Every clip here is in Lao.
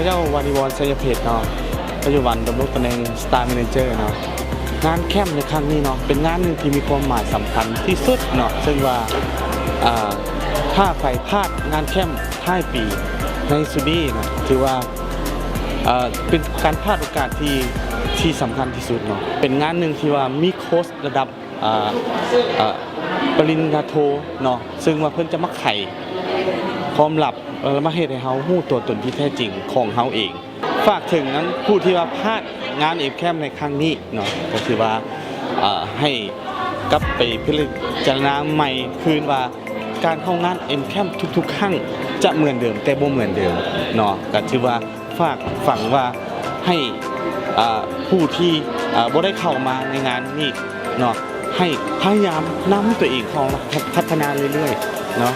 ເຈົ້າ ວານິວອນ ໄຊຍະເພັດເນາະ ປັດຈຸບັນດຳລົງຕຳແໜ່ງ Star Manager ເນາະ. ງານແຄມໃນຄັ້ງນີ້ເນາະ ເປັນງານໜຶ່ງທີ່ມີຄວາມໝາຍສຳຄັນທີ່ສຸດເນາະ ເຊິ່ງວ່າ ເອີ ຖ້າໃຜພາດງານແຄມທ້າຍປີໃນຊຸດນີ້ເນາະ ຖືວ່າ ເອີ ເປັນການພາດໂອກາດທີ່ ທີ່ສຳຄັນທີ່ສຸດເນາະ. ເປັນງານໜຶ່ງທີ່ວ່າມີໂຄດລະດັບ ເອີ ເອີ ປະລິນຍາໂທເນາະ ເຊິ່ງວ່າເພິ່ນຈະມາໄຂຄວາມລັບ ແລະ ມາເຮັດໃຫ້ເຮົາຮູ້ຕົວຕົນທີ່ແທ້ຈິງຂອງເຮົາເອງ. ຝາກເຖິງນັ້ນ ຜູ້ທີ່ວ່າພາດງານ MCamp ໃນຄັ້ງນີ້ເນາະ ກໍຄືວ່າ ເອີ ໃຫ້ກັບໄປພິຈາລະນາໃໝ່ຄືນວ່າ ການເຂົ້າງານ MCamp ທຸກໆຄັ້ງຈະເໝືອນເດີມ ແຕ່ບໍ່ເໝືອນເດີມເນາະ. ກໍຖືວ່າ ຝາກຝັງວ່າໃຫ້ ເອີ ຜູ້ທີ່ ເອີ ບໍ່ໄດ້ເຂົ້າມາໃນງານນີ້ເນາະ ໃຫ້ພະຍາຍາມນຳຕົວເອງເຂົ້າມາພັດທະນາເລື້ອຍໆເນາະ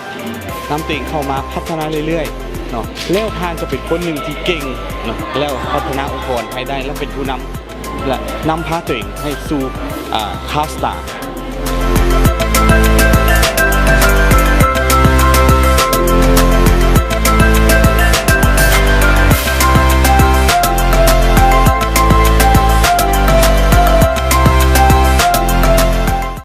ນຳຕົວເອງເຂົ້າມາພັດທະນາເລື້ອຍໆເນາະ ແລ້ວທ່ານຈະເປັນຄົນໜຶ່ງທີ່ເກັ່ງເນາະ ແລ້ວພັດທະນາອົງກອນໃຫ້ໄດ້ ແລະ ເປັນຜູ້ນຳ ແລະ ນຳພາຕົວເອງໃຫ້ສູ່ ເອີ Cloud Star